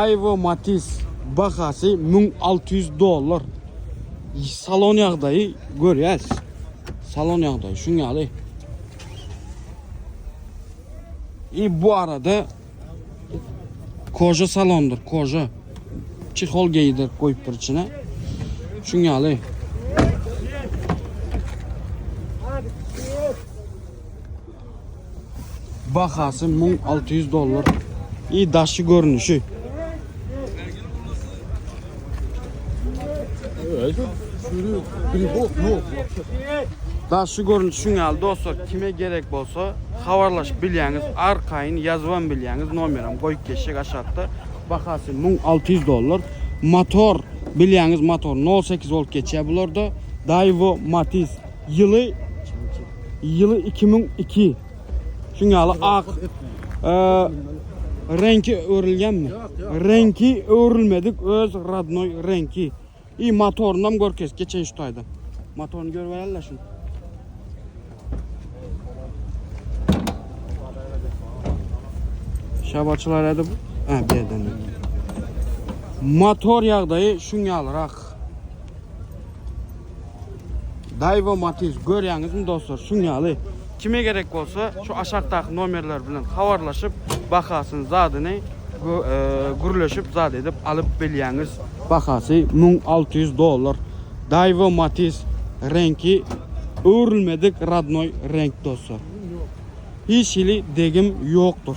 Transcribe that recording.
Daewoo Matiz bahasy 1600 dollar. Salon ýagdaýy görýäs. Salon ýagdaýy şuň ýaly. I bu arada koja salondyr, koja. Çihol geýdirip goýupdyr içine. Şuň ýaly. Bahasy 1600 dollar. I daşy görnüşi. Daşy görnüşi şuň ýaly dostlar kime gerek bolsa habarlaşyp bilýäňiz arkaýyn ýazybam bilýäňiz nomeram goýup geçjek aşakda bahasy 1600 dollar motor bilýäňiz motor 08 bolup geçýär bularda Daewoo Matiz ýyly Ýyly 2002. Şuň ýaly ak e, reňki öwrülýänmi? Reňki öwrülmedik öz radnoý reňki. I motorynam görkez geçen şu taýda. Motoryny görüp aýalylar şuny. Şabaçylar edip, ha bir yerden. Motor ýagdaýy şuň ýalyrak. Daewoo Matiz görýäňizmi dostlar şuň ýaly kime gerek bolsa şu aşakdaky nomerler bilen habarlaşyp bahasyny zadyny e, gürleşip zat edip alyp bilýäňiz bahasy 1600 dollar Daewoo Matiz reňki öwrülmedik radnoý reňk dostlar hiç hili degim ýokdur.